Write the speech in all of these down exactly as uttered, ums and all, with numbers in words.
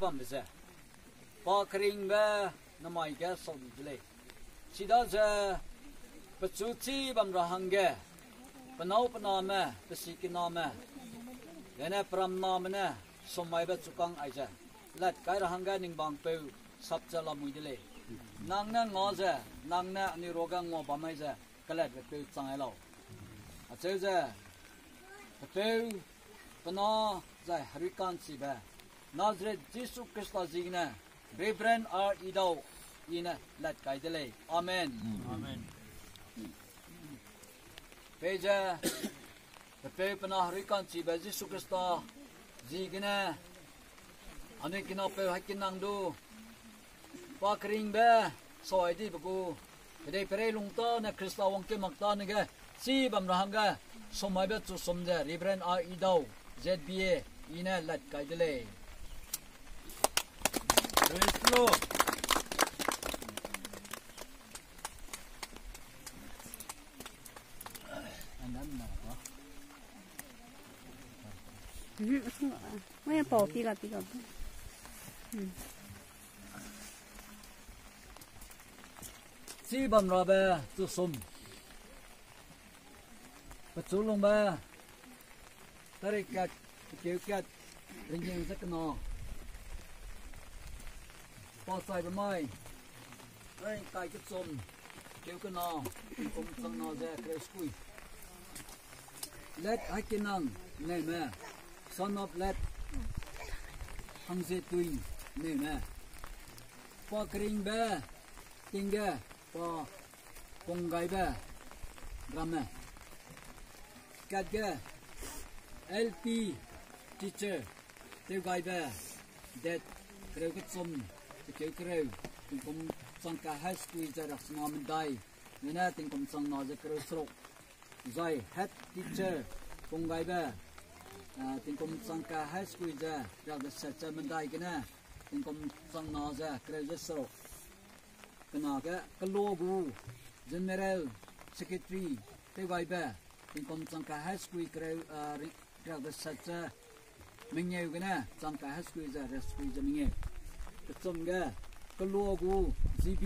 bambe ze, pa keringbe namai ge sau di de lei. Chidaze pechu chî bam ra hangge, pe nâu pe name, pe sikiname, gene pe ramname ne, sum maibe chukâng aize, lat kai ra hangge ning bangpeu sap ze lamui de lei. Nang ne ngau ze, nang ne anui ruage ngua bam mai ze, kelatbe peu chang ai lau. Acheu ze, pe peu, pe na, zai herui ka'nchibe, Nazareth Jisu Khrista ziegene, Reverend R. Idau, I ne lat kai de lei. Amen. Amen. Peize, pe peu pe na herui ka'nchibe Jisu Khrista ziegene, anui kinapeu hai kinang du, pa keringbe, sau ai dibe gu, kedeiperei lung tâne Khrista wangkeu mak tâne ge, chî bam ra hangge, sum maibe chu sum ze, Reverend R. Idau, Z B A, I ne lat kai de lei. Praise the Lord. Mhm, asung, ah, mui pau pi ga, pi ga. Hmm. Chî bam rabe chu sum. Pechu lungbe, tarik kat, keu kat, ringing ze kena. Pa chaibe mai, tarik kai kechum, keu kena, tingkum chang na ze kereu sekui. Let Haikinang Neume, son of Let Hangzetuing Neume. Pa keringbe, ting ge, pa Punggaibe ramme. Kat ge L P teacher tewgaibe date kereu kechum, tekeu kereu, tingkum chang kahai sekui ze riaksena medai, gene tingkum chang na ze kereu seruk. Zai head teacher Punggaibe, eh, tingkum chang kahai sekui ze riakdeset ze medai gene, tingkum chang na ze kereu ze seruk. Kena ge Keloa gu General Secretary tewgaibe, tingkum chang kahai sekui kereu, eh, ri-, riakdeset ze mengeu gene, chang kahai sekui ze, riak sekui ze mengeu. Kechum ge, Keloa gu G B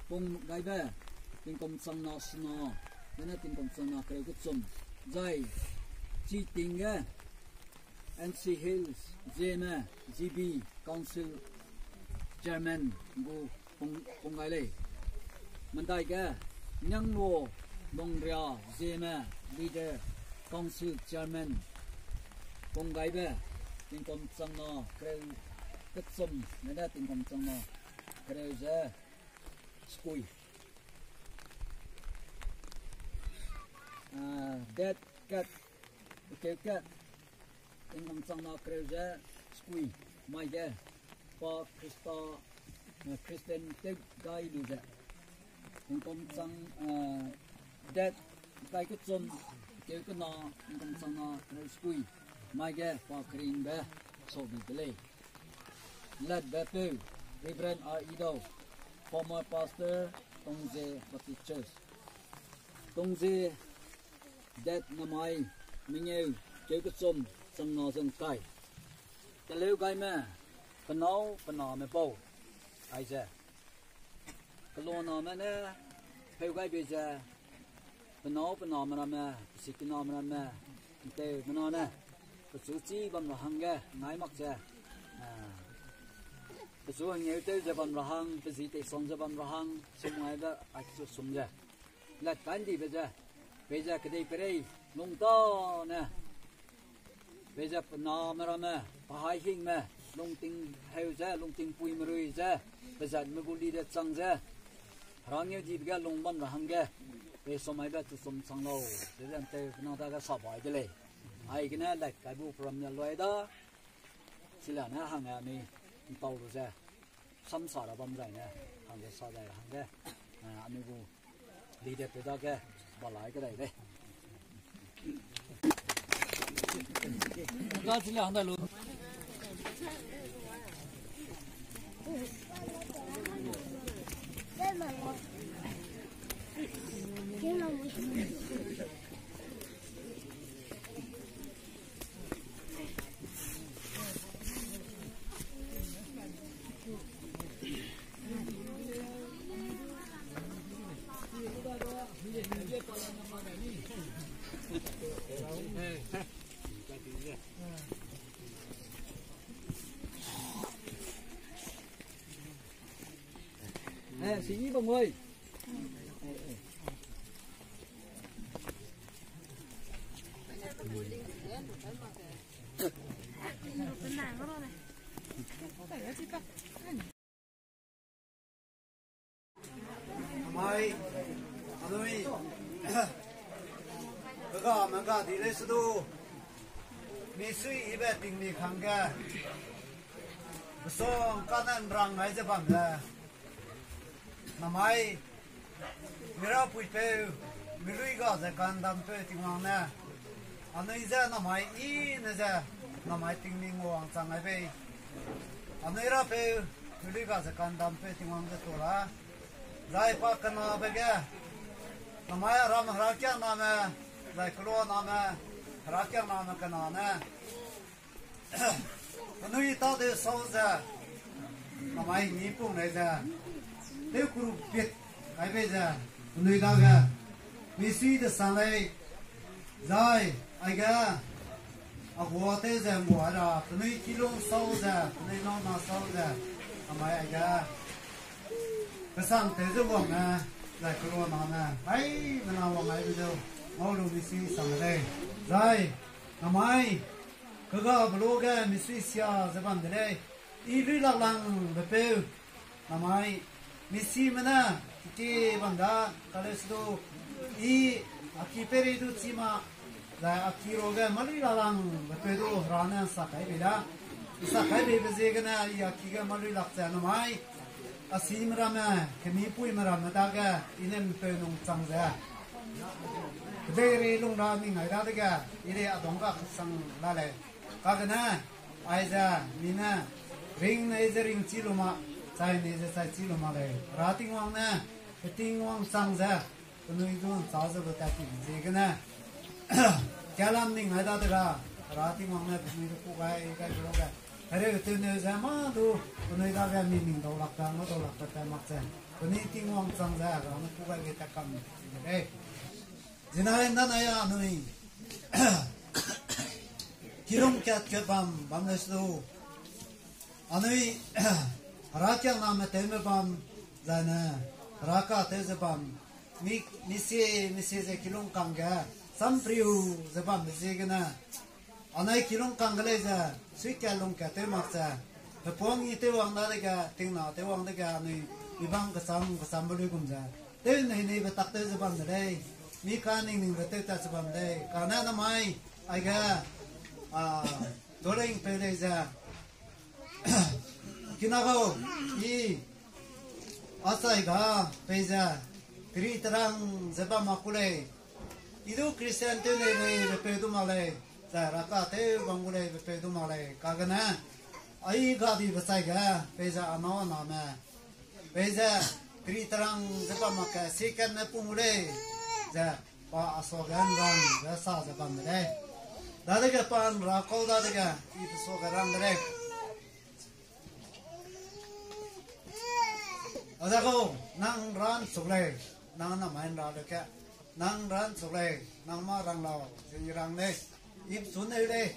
Punggaibe, tingkum chang na sena, gene tingkum chang na kereu kechum. Zai, chi ting ge, N C Hills Zeme, G B Council Chairman gu Pung-, Punggai lei. Medai ge, Nianglo Longria Zeme, Leader Council Chairman Punggaibe, tingkum chang na kereu kechum, gene tingkum chang na kereu ze sekui. Ah, date kat, tekeu kat, tingkum chang na kereu ze sekui, mai ge, pa Khrista, eh, Christian tewgai lu ze, tingkum chang, eh, date kai kechum, keu kena, tingkum chang na kereu sekui, mai ge pa keringbe sau di de lei. Latbe peu, Reverend R. Idau, former pastor, Tongze Baptist Church. Tongze, date namai, mengeu, keu kechum, chang na ze ngkai. Teleu gaime, pe nâu pe name bau, aize. Keloa name ne, peu gaibe ze, pe nâu pe name ramme, pe sikiname ramme, nteu mena ne, pechu chî bam ra hangge, ngai mak ze, ah, pechu hengeu tew ze bam ra hang, pe zi teisang ze bam ra hang, sum ngaibe, aichu sum ze. Lat kandibe ze, peize kedeiperei, lung tâne, peize pe name ramme, pe haihingme, lungting heu ze, lungting pui merui ze, pezatme gu li de chang ze, herangngeu dibe ge lung bam ra hangge, pei sum aibe chu sum chang lau, ze ze nteu pe nang dage sa bai de lei. Aigene lat kaibu program ne luai da, chila ne hangge anui ntau lu ze, samsa ra bam zai ne, hangge sa zai ra hangge, eh, anui gu leader pe dage, balai kedai dei. Ga chila hangdai lu. Sini bam oi. Mai, anui, kega me ga di lei sedu, misui ibe tingmi kangge, besong kanen rang ai ze bam le, namai, mirapuipeu, milui ga ze kandampeu Tingwang ne, anui ze namai i ne ze, namai tingmi nguang chang ai bei. Anui rapeu, milui ga ze kandampeu Tingwang ze tu ra. Zai pa kenabe ge, namai aram herakiangname, zai keluaname, herakiangname kena ne. Penui tâ de sau ze, namai ni pung lei ze, tew kuru bit kai bei ze, penui dage, misui de sang lei, zai, aige, a gua tew ze ngua ra, penui kilung sau ze, penui nau na sau ze, namai aige, kesang tew ze wang ne, zai keluaname, haimena wang ai be zeu, ngau lu misui sang lei, zai, namai, kega beloge misui sia ze bam de lei, i lui lak lang bepeu, namai, misime ne, titi bam da, kale sedu, i, a ki peirei du chi ma, zai a ki ruage malui lak lang bepeu du hera ne sa kai bei da, i sa kai beibe ziegene i a ki ge malui lak ze namai, a sime ramme, kemipuime ramme dage, i ne mpeu nung chang ze. Kedeirei lung ra ning ai dadege, i lei a dong ga kesang la lei. Kagene, aize, mi ne, ring nei ze ring chi lu ma, chai nei ze chai chi lu ma lei. Hera Tingwang ne, pe Tingwang chang ze, penui du nchâ ze lu tat ti ziegene, kalam ning ai dadege, Hera Tingwang ne penui du kû gai gai lu ge, hereu tewneu ze mâ du, penui dage mi ning dau lak pe, ngau dau lak pe tat mak ze, penui Tingwang chang ze, Hera ne kû gai ge tat kam de lei. Zinai ndanai anui, kilung kat kat bam, bam le su. Anui, herakiangname tewme bam, zai ne, heraka tew ze bam, mi, misie, misie ze kilung kangge, sampriu ze bambe ziegene, anai kilung kangge lei ze, suikat lungkat tew mak ze, hepuang i tew wang dadege, tingna tew wang dege, anui, mi bang kecham, kechambe luigum ze, tew nei neibe tak tew ze bam de lei, mi ka ning ningbe tew tat ze bam lei, kane namai, aige, a, Doleng pei lei ze, kina gau, i, achai ga, pei ze, keri terang ze bam mak ku lei, i du Christian tew nei lei, bepeu du mak lei, zai raka tew bam gu lei, bepeu du mak lei, kagene, ai gadibe chai ge, pei ze anâu aname, pei ze, keri terang ze bam mak ke, second ne pung gu lei, ze, pa a suage nrang ze sa ze bam de lei. Dadege pa nra kau dadege, i pe suage rang de lei. Azagau, nang ran chuk lei, nang namai nra le ke, nang ran chuk lei, nang mâ rang lau, ze i rang lei, i pechu neu lei,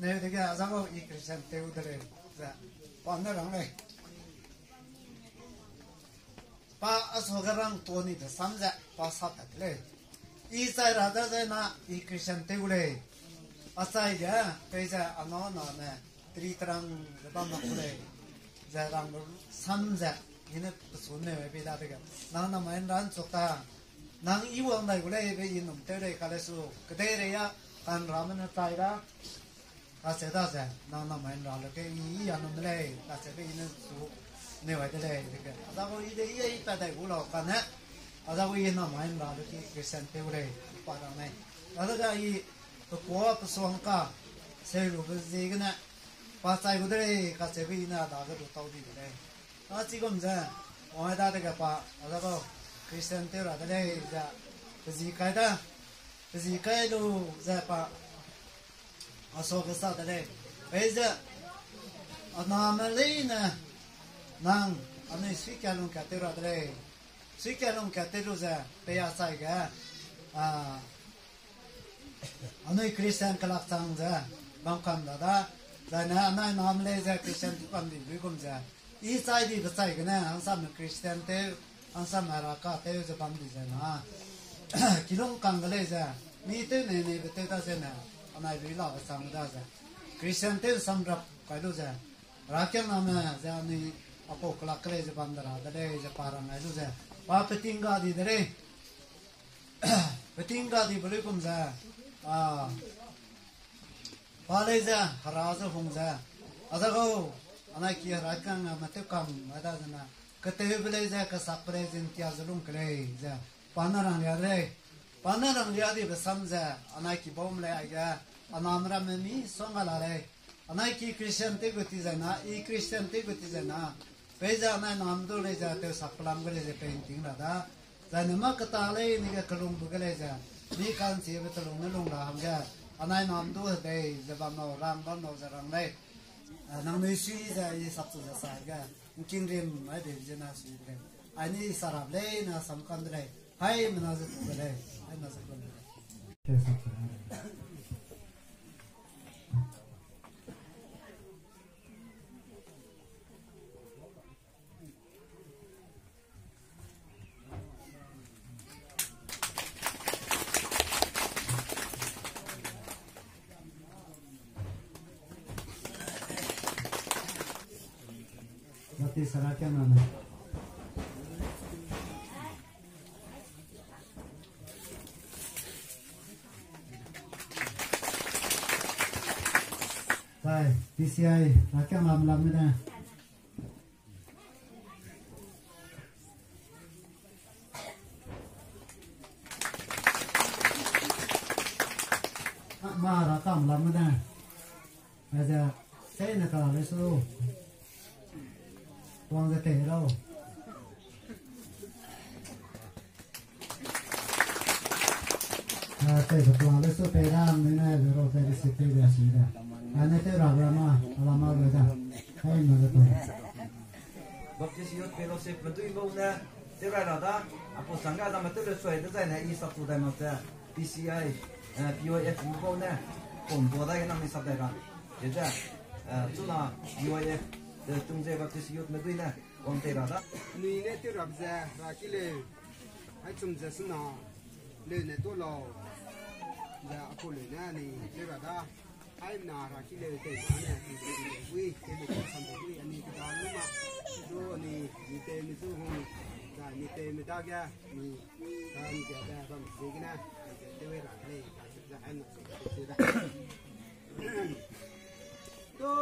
neu dege, azagau, i Christian tew de lei, ze, pa ne rang lei. Pa a suage rang tuâ ni de sam ze, pa sa tat de lei. I chai ra da zai na, i Christian tew gu lei. Achai ge, pei ze anâu aname, teri terang ze bam mak ku lei. Ze rang sam ze, i ne pechu neu ai bei dadege, nang namai nra nchuk ta, nang i wang dai gu lei be i num tew lei kale su, kedeirei a, kanrame ne chai da. Kacheu daze, nang namai nra le ke i, i a num de lei, kacheube i ne su, neu ai de lei, dege. Azagau i de i, i pat dai gu lau kane, azagau i namai nra le ke Christian tew gu lei, pa rang lei. Dadege i, pe kuâ pe suang ka, seu lube ziegene, pa chai gu de lei, kacheube i ne dage du tau di de lei. A chigum ze, wang ai dadege pa, azagau, Christian tew ra de lei ze, pe zi kai da, pe zi kai lu ze pa, a suage sa de lei. Pei ze, aname leine, nang, anui suikat lungkat tew ra de lei. Suikat lungkat tew lu ze, pei achai ge, a, anui Christian kelak chang ze, bam kam da da, zai ne anai nam lei ze Christian tew kam di luigum ze, I chai dibe chai gene, hangsame Christian tew, hangsame Heraka tew ze bam di ze na. Kilung kang de lei ze, mi tew nei neibe tew da ze ne, anai lui labe chang da ze. Christian tew samrap kai lu ze, Herakiangname ze anui apau kelak ke lei ze bam de ra de lei ze pa rang ai lu ze, pa peting ga di de lei. Peting ga dibe luigum ze, a, pa lei ze, Hera ze hung ze, a ze gau, anai ki Herakiangname tew kam ai da ze na, ketewbe lei ze, kesakbe lei ze, ntia ze lung ke lei ze, pa ne ranglia de lei. Pa ne ranglia dibe sam ze, anai ki baume lei aige, anam ramme mi suang ga la lei. Anai ki Christian tew gu ti zai na, i Christian tew gu ti zai na, peize anai nam du lei ze, tew sak pelam ge lei ze, pei nting ra da. Zai ne mâ keta lei, ni ge kelungbe ge lei ze, mi ka'nchibe telung ne lung ra hangge, anai nam du hedei ze bam lau, rang bam lau ze rang lei. Eh, nangnui sui ze i sapchu ze sa ge, ngkingrim ai de ze na sui de lei. Ai ni sarap lei, na samkam de lei. Haimena ze tu de lei, haimena ze tu de lei. Baptist Herakiangname. Zai, P C I, Herakiangname lam ne. Mara kam lam ne. Aze, sei ne ka le su. Wang ze tei lau. A, tei ze plan le su pei ra, mi ne le ro tei le si tei le si da. A ne tei ra ra ma, a la ma le da. Hai ma le tei. Baptist Youth Fellowship medui bau ne, tei ra ra da. Apo sang ga da me tei le suai de zai ne i sap tu dai ma ze. P C I, eh, P Y F bau ne, pom bua dai ge nang ni sap dai ra. Ze, eh, chuna P Y F, eh, tung ze Baptist Youth medui ne, wang tei ra da. Anui ne tei ra ze, ra ki leu. Hai chum ze sena, leu ne to lau. Ze apo leu ne anui tei ra da. Hai na ra ki leu tei na ne, tei tei tei ui, tei lu ka sam tei ui, anui keda lu ma. Zu anui, ni tei me zu hung, za ni tei me dage, ni, ka ni ge de, bam zi gene, ai ge tei ui ra lei, ka zi ze hai na zi tei zi da. To.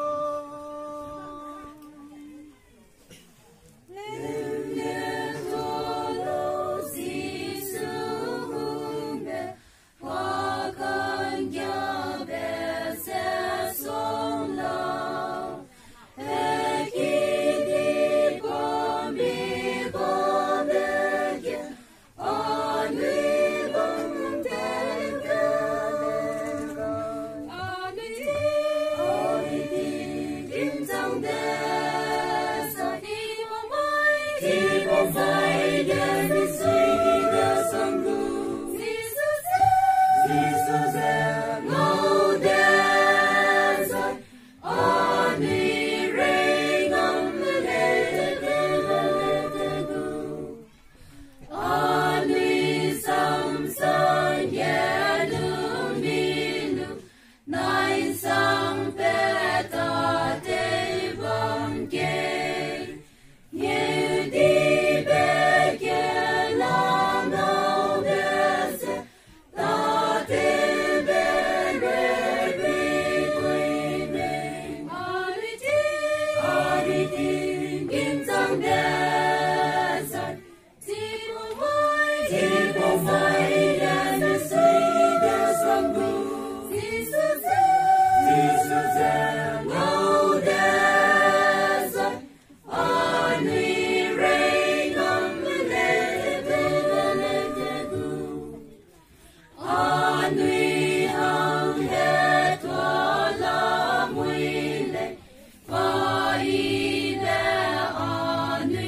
Anui samsang ge lu mi lu, nai sang pe ta tei bam ke. Ngeu di be ke la nau de se, ta tei be re bui bui me. Anui ti, anui ti, gin sang de se. Anui hangge tuâ lamui lei, pa i ne anui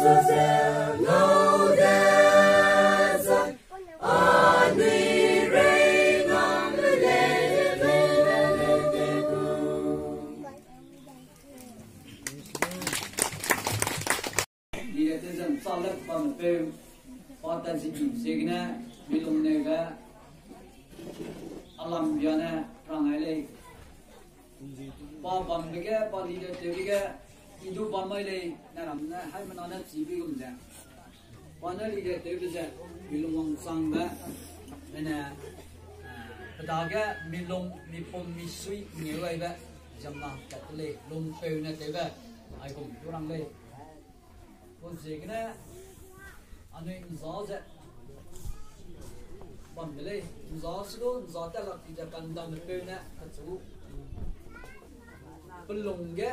Lide tew zan sa le pa mepeu, pa ta zi di ziegene, milung neu ge, alam biane, rang ai lei. Pa bambe ge, pa lide tewbe ge, i du bam mai lei, na ram ne, haimena ne chibe gum ze. Pa ne lide tewbe ze, milung wangchangbe, ene, eh, pe dage milung, mipum, misui, ngeu aibe, ziemna kat te lei, lungpeu ne tewbe, aigum du rang lei. Pau ziegene, anui nza ze bam de lei, nza se du, nza tat lak ti ze kandamepeu ne, kachu. Pelung ge,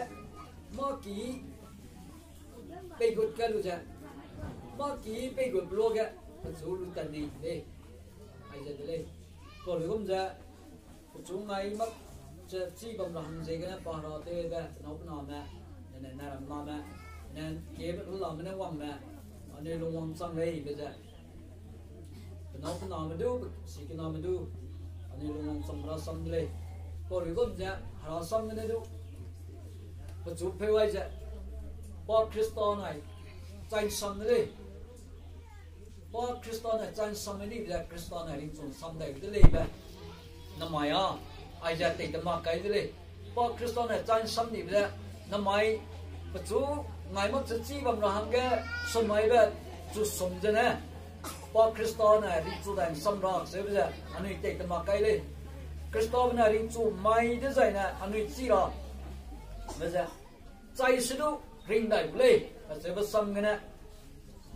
mâ ki peigut kai lu ze, mâ ki peigut pe luage, kachu lu tat nei de lei. Aize de lei. Pau luigum ze, pechu ngai mak ze chi bam ra hang ziegene pa hera tewbe, penâu pename, ne, ne, ne ram lame, ne, kebe lu lame ne wangme, anui lung wangchang lei be ze. Penâu pename du, sikiname du, anui lung wangchang ra sam de lei. Pau luigum ze, hera sam gene du, pechu peu ai ze, pa Khrista nai, chai sam de lei. Pa Khrista ne chai sam ni be ze Khrista ne ringchu sam dai de lei be. Namai a, aize tei te mak kai de lei. Pa Khrista ne chai sam ni be ze, namai pechu ngai mak ze chi bam ra hangge, sum mai be, chu sum zene. Pa Khrista ne ringchu dai sam ra, seube ze, anui tei te mak kai lei. Khrista be ne ringchu mai dezaine, anui chi ra. Be ze, chai se du ring dai bu lei, kacheube sam gene.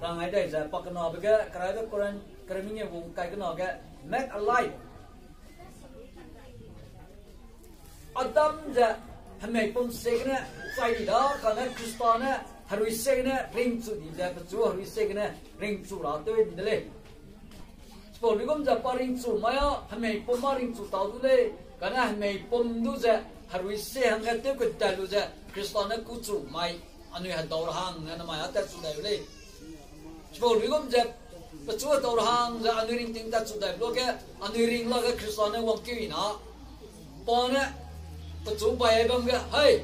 Rang ai dai ze, pakenabe ge, keraibe Korin, keremi nge wung kai kena ge, make alive. Adam ze, hemei pum ziegene, chai di da, kane Khrista ne, herui ziegene, ringchu di ze, pechu herui ziegene, ringchu ra tew de lei. Chipau luigum ze pa ringchu mai a, hemei pum a ringchu tau du lei, kane hemei pum du ze, herui zie hangge tew kedat lu ze, Khrista ne kûchu mai, anui hedau ra hang ne namai a tatchu dai lu lei. Chipau luigum ze, pechu hedau ra hang ze, anui ringting tatchu dai luage, anui ring lage Khrista ne wangkeu i na. Pa ne, pechu bai bam ge, hei,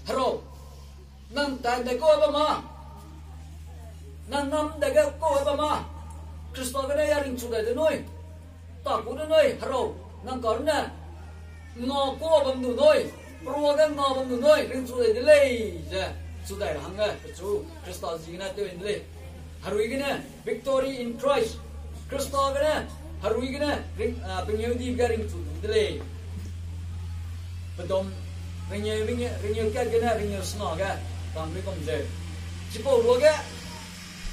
herau, nang tan de kau bam ma. Nang nam dage kau bam ma. Khrista gene ya ringchu dai de nui. Ta ku de nui, herau, nang kar ne. Nga kau bam du nui. Perua ge nga bam du nui, ringchu dai de lei ze. Chu dai ra hangge, pechu, Khrista ziegene tew de lei. Herui gene, victory in Christ. Khrista gene, herui gene, ring, ah, pengeu dibe ge ringchu du de lei. Pedum, ringeu, ringeu, ringeu kat gene, ringeu sena ge, bam luigum ze. Chipau luage,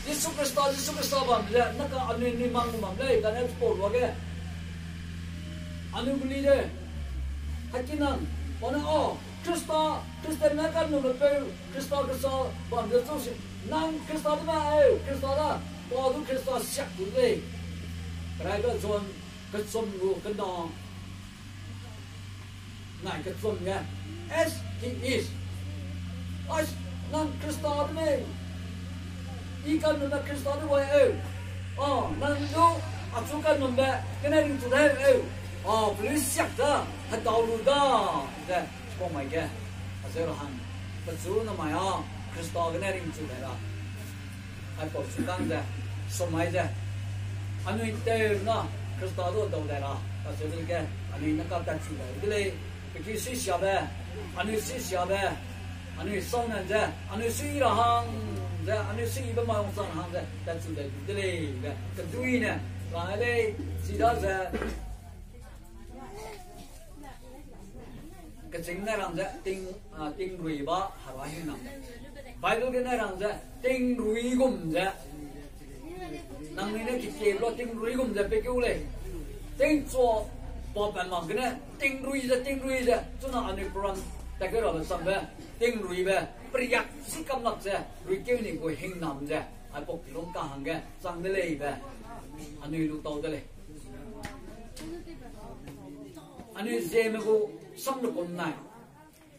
Jisu Khrista, Jisu Khrista bam ze, naka anui ni mang bam lei, kane chipau luage. Anui gu leader, haki nang, pa ne a, Khrista, Christian ne kanumepeu, Khrista, Khrista bam ze chu si, nang Khrista de ma eu, Khrista da, pa du Khrista siak du lei. Keraibe John, kechum gu kena, nai kechum ge, as he is. As, nang Khrista de mei. I kanumbe Khrista de wai eu. A, nang du, achu kanumbe, gene ringchu dai eu. A, pelui siak da, hedau lu da, ze, chipau mai ge, azeu ra hang. Pechu namai a, Khrista gene ringchu dai ra. Aipau chikang ze, sum mai ze, anui tew na Khrista du dau dai ra, kacheube ge, anui ne katatchu dai de lei, pe ki suisiabe, anui suisiabe, anui sau nan ze, anui sui ra hang ze, anui suibe mai wangchang hang ze, tatchu dai de lei be, kedui ne, rang ai lei, chidaze, kechîng ne rang ze ting, ah, tingrui ba hera hingnam. Bible gene rang ze tingrui gum ze. Nangnui ne kikelo tingrui gum ze pe keu lei. Tingchua pa pa mak gene tingrui ze, tingrui ze. Chuna anui program ta keu rabe sambe. Tingruibe, periak si kam lak ze, ruikeu ni gu hingnam ze. Aipau kilung kahangge, chang de lei be. Anui lu tau de lei. Anui Zeme gu samlukum nai.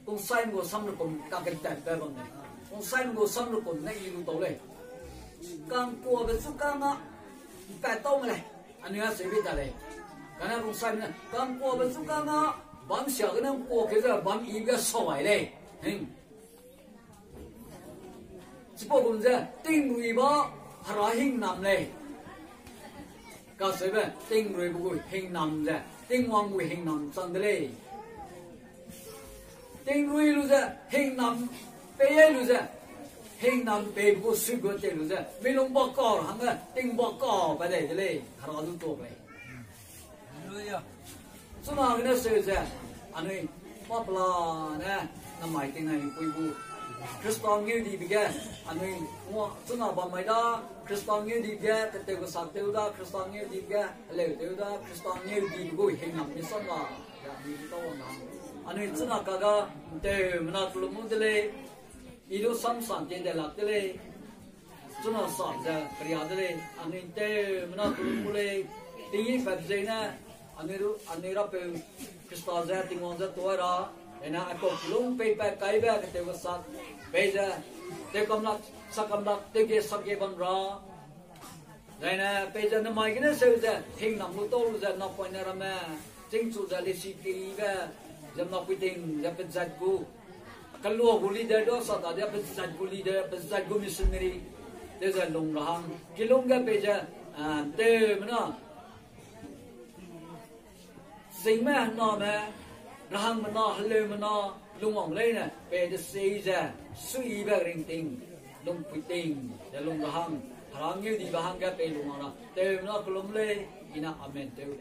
Kungsaime gu samlukum kaketatbe bam lei. Kungsaime gu samlukum ne i lu tau lei. Kangkuabe chukâng â, ’mpatau me lei. Anui a seube ta lei. Kane rungsaime ne, kangkuabe chukâng â, bam sia gene ’ngkuakeu ze bam yibe ge sau ai lei. Chipau gum ze, tingrui ba, Hera hingnam lei. Kaseube, tingruibe gu hingnam ze, Tingwang gu hingnam chang de lei. Tingrui lu ze, hingnam pei lu ze, hingnam peibe gu sui gu tei lu ze, milung ba kau ra hangge, ting ba kau ba dei de lei, Hera du tuak lei. Chuna gene seu ze, anui, pa pela ne, namai tingnai pui gu, Khrista ngeudibe ge, anui, ngua, chuna bam mai da, Khrista ngeudibe ge, ketew kesak tew da, Khrista ngeudibe ge, heleu tew da, Khrista ngeudibe gu hingnam misongga, ya, mi tau wang na. Anui chuna kaga, ’nteumena kelum mu de lei, i du samsang tie de lak de lei, chuna sa ze peria de lei, anui ’nteumena kelum mu lei, tinggî pat zeine, anui ru, anui Rapeu Khrista ze, Tingwang ze tuai ra, ene aipau kelung peipat kaibe ketew kesak, peize, tewkamlak, sakkamlak, tewge sakge bam ra, zaine peize namai gene seu ze, hingnam lu tau lu ze, napoine ramme, chîngchu ze lesi keribe, ze napui ting ze pezat gu, kelua gu leader du sa ta de, pezat gu leader, pezat gu missionary, tewze lung ra hang, kilung ge peize, ah, ’nteumena, chîngme hename, rahangmena, heleumena, lungwang leine, pei de sei ze, suibe ringting, lungpui ting, ze lung ra hang, Hera ngeudibe hangge pei lungwang ra, teumena kelum lei, i ne amen tew lei.